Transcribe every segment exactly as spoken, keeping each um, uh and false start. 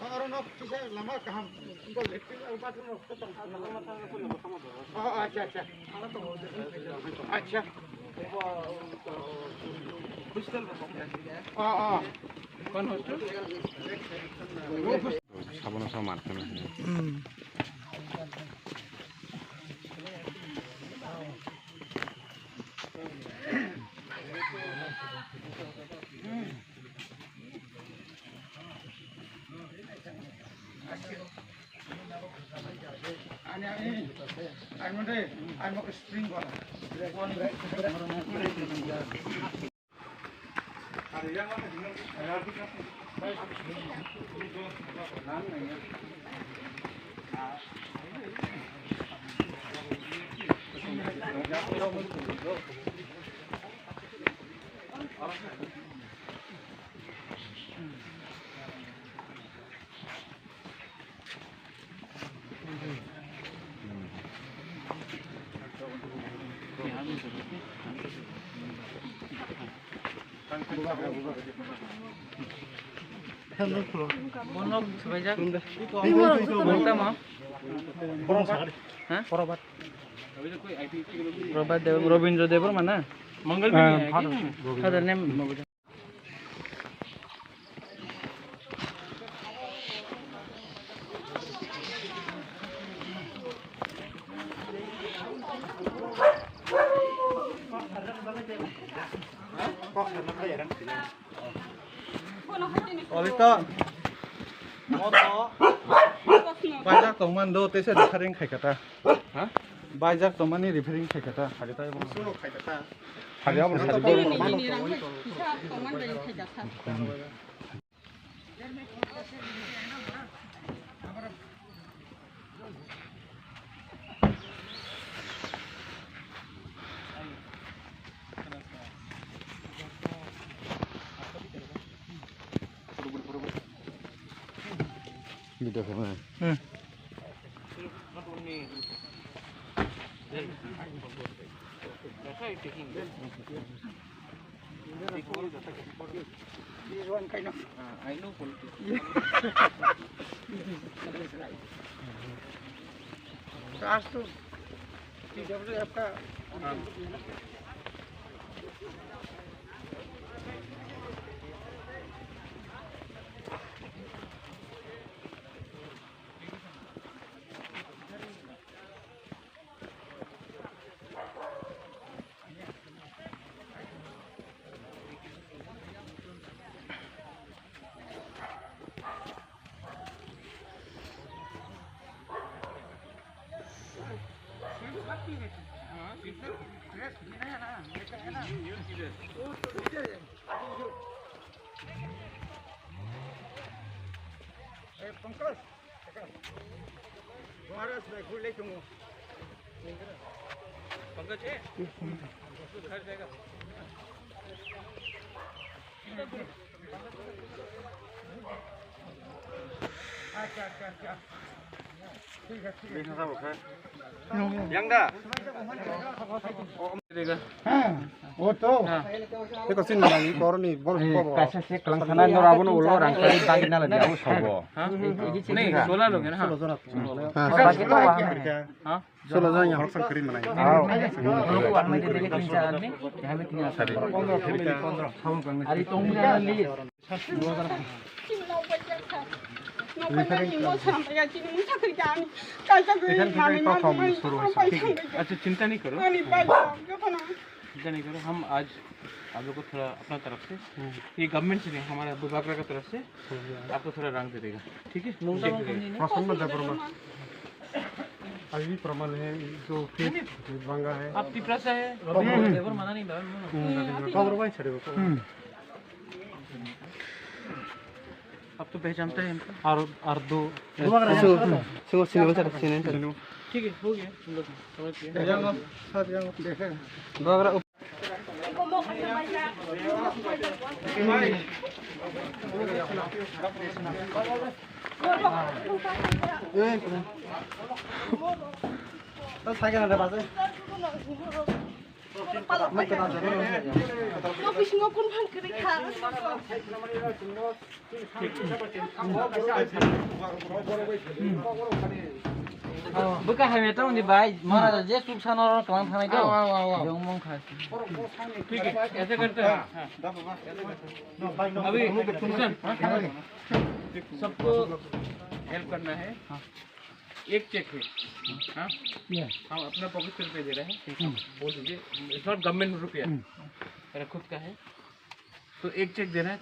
Oro no kisa lama kaham. Bo latrine aro bathroom rok to tong. Oh, acha, acha. Acha. Oh, oh. Kon hostel? Sabono saman. Hmm. Ani, ani, ani mode, ani mode string wala. Robindra Debbarma na? Father name. Olito. Moto. Baijak tongmani do, tesa repairing khaikha ta. Ha? Baijak tongmani repairing khaikha ta. Suro khaikha ta. Hari abo sari bo. Bini rang bai kisa tongmani bai khaikha ta. Video khaima. Hmm. This one kind of. Ah, I know politics. Last to T W F ka. Yang da? Eko sin managi koroni bon bobo. Kaisa se kalang sana nora bono ulo rang kari bagi nala dia usobo. Nahi, sola loge na. Ha. Solo jana ya. Horok sang kari manai. Uno ko admi de dege tin char admi, yahan pe tin aadmi. Sari. Are tong na li. Acha, chinta nahi karo. चिंता नहीं करो, हम आज आप लोग को थोड़ा अपना तरफ से, ये गवर्नमेंट से नहीं, हमारा विभाग का तरफ से आपको थोड़ा रांग दे देगा, ठीक है? प्रसन्न देववर्मा, अभी भी प्रमाण है, जो केस भांगा है। आप तिपरा से है? हम्म। देववर्मा नहीं, देववर्मा। हम्म। आप तो पहचानते हैं इनको। और, और दो। ठीक है, हो गया, हम लोग समझ गए। Bwkha hamya tongdi bai, mara je suk sano ro tong thanai do. Aw, aw, aw, aw. Jong mong kha. ठीक है, ऐसे करते हैं। अभी सुशांत, सबको हेल्प करना है। एक चेक है, हाँ, हम अपना पॉकेट से रुपये दे रहे हैं। बोल दीजिए, it's not government रुपया, मेरा खुद का है। तो एक चेक दे रहा है,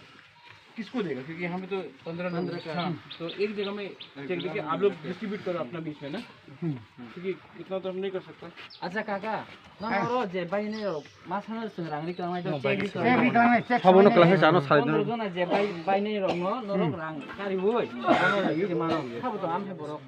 किसको देगा? क्योंकि यहाँ पे तो पंद्रह नंबर का, हाँ, तो एक जगह में चेक देके आप लोग डिस्ट्रीब्यूट करो अपना बीच में ना, क्योंकि इतना तो हम नहीं कर सकता। Acha kaka, nang oro je bainai rok masano chwng rang ri tongmai do, check ri tongmai. Check ri tongmai, check. Sabono tongmai. Class-o chano sai. Pondro jona je bai, bainai rok no norok rang kari oi. Bono ri mano. Sabo to amhe borok.